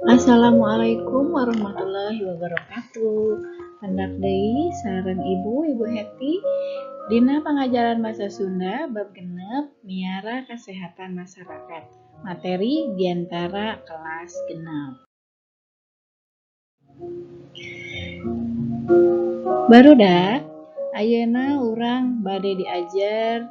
Assalamualaikum warahmatullahi wabarakatuh. Pendak deui sareng Ibu, Ibu Heti, dina pangajaran Bahasa Sunda bab 6 miara kesehatan masyarakat. Materi biantara kelas 6. Barudak, ayeuna urang bade diajar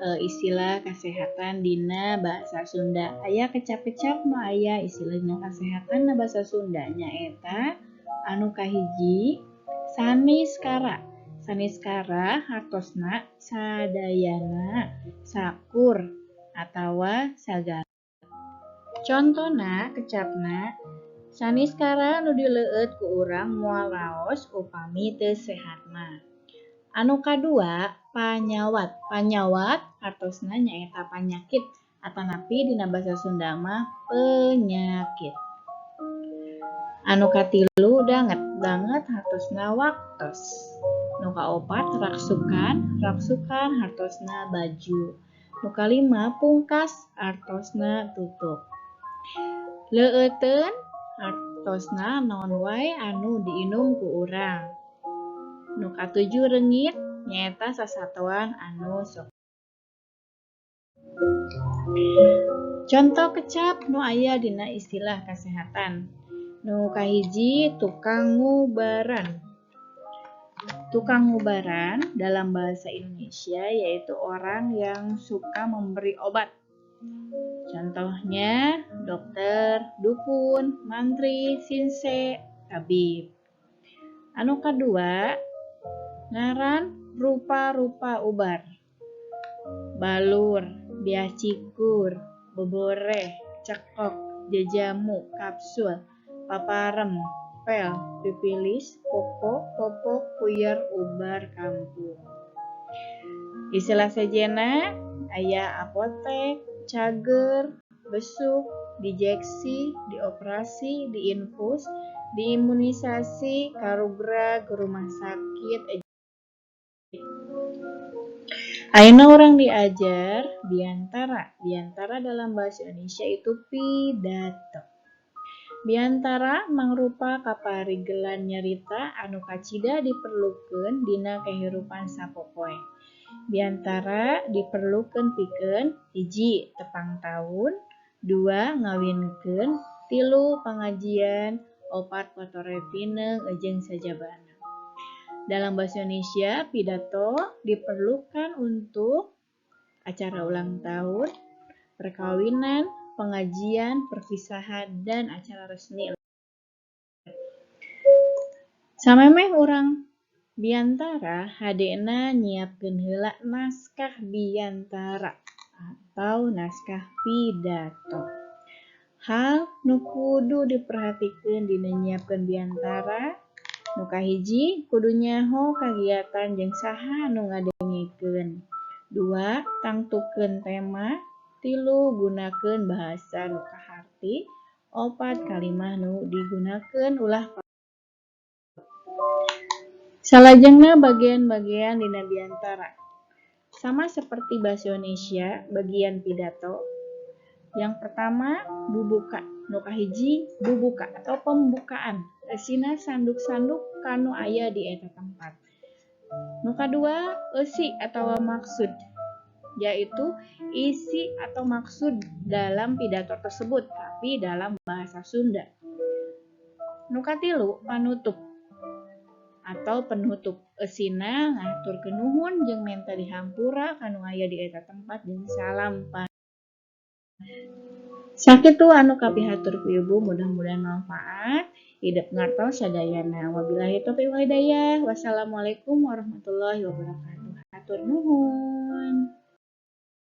istilah kesehatan dina bahasa Sunda. Aya kecap-kecap nu aya istilah dina kesehatan na bahasa Sunda, nyaeta anu kahiji, saniskara. Saniskara hartosna sadayana, sakur atawa sagala. Contona kecapna, saniskara nu dileueut ku urang moal raos upami teu sehat mah. Anu kadua, panyawat. Panyawat hartosna nyaeta panyakit atanapi dina bahasa Sunda mah penyakit. Anu katilu, danget. Danget hartosna waktos. Nu kaopat, raksukan. Raksukan hartosna baju. Nu kalima, pungkas hartosna tutup. Leueuteun hartosna naon wae anu diinum ku urang. Nu katujuh, reungit nyaeta sasatoan anu sok. Conto kecap nu aya dina istilah kesehatan. Nu kahiji, tukang ngubaran. Tukang ngubaran dalam bahasa Indonesia yaitu orang yang suka memberi obat. Contohnya dokter, dukun, mantri, sinse, tabib. Anu kadua, ngaran rupa-rupa ubar. Balur, biah cikur, boboreh, cekok, jajamu, kapsul, paparem, pel, pipilis, poko, popok, puyer, ubar kampung. Istilah sejenna aya apotek, cager, besuk, dijeksi, dioperasi, diinfus, diimunisasi, karugrag, rumah sakit. Ayeuna urang diajar biantara. Biantara dalam bahasa Indonesia itu pidato. Biantara mangrupa kaparigelan nyarita anu kacida diperlukeun dina kahirupan sapopoe. Biantara diperlukeun pikeun 1, tepang taun, 2, ngawinkeun, 3, pangajian, 4, potore pineung jeung sajabana. Dalam bahasa Indonesia, pidato diperlukan untuk acara ulang tahun, perkawinan, pengajian, perpisahan, dan acara resmi. Samemeh urang biantara, hadena nyiapkeun heula naskah biantara atau naskah pidato. Hal nu kudu diperhatikeun dina nyiapkeun biantara, nu kahiji, kudu nyaho kagiatan jeung saha nu ngadengekeun. 2, tangtukeun tema. 3, gunakeun bahasa nu kaharti. 4, kalimah nu digunakeun ulah. Salajengna, bagian-bagian dina biantara. Sama seperti bahasa Indonesia bagian pidato. Yang pertama, bubuka. Nu kahiji, bubuka atau pembukaan. Eusina sanduk-sanduk ka nu aya di eta tempat. Nu kadua, eusi atau maksud, yaitu isi atau maksud dalam pidato tersebut, tapi dalam bahasa Sunda. Nu katilu, panutup atau penutup. Eusina ngahaturkeun nuhun jeung menta dihampura ka nu aya di eta tempat jeung salam. Sakitu anu kapihatur ku Ibu, mudah-mudahan manfaat. Hidep ngartos sadayana. Wabillahi taufiq wal hidayah. Wassalamualaikum warahmatullahi wabarakatuh. Hatur nuhun.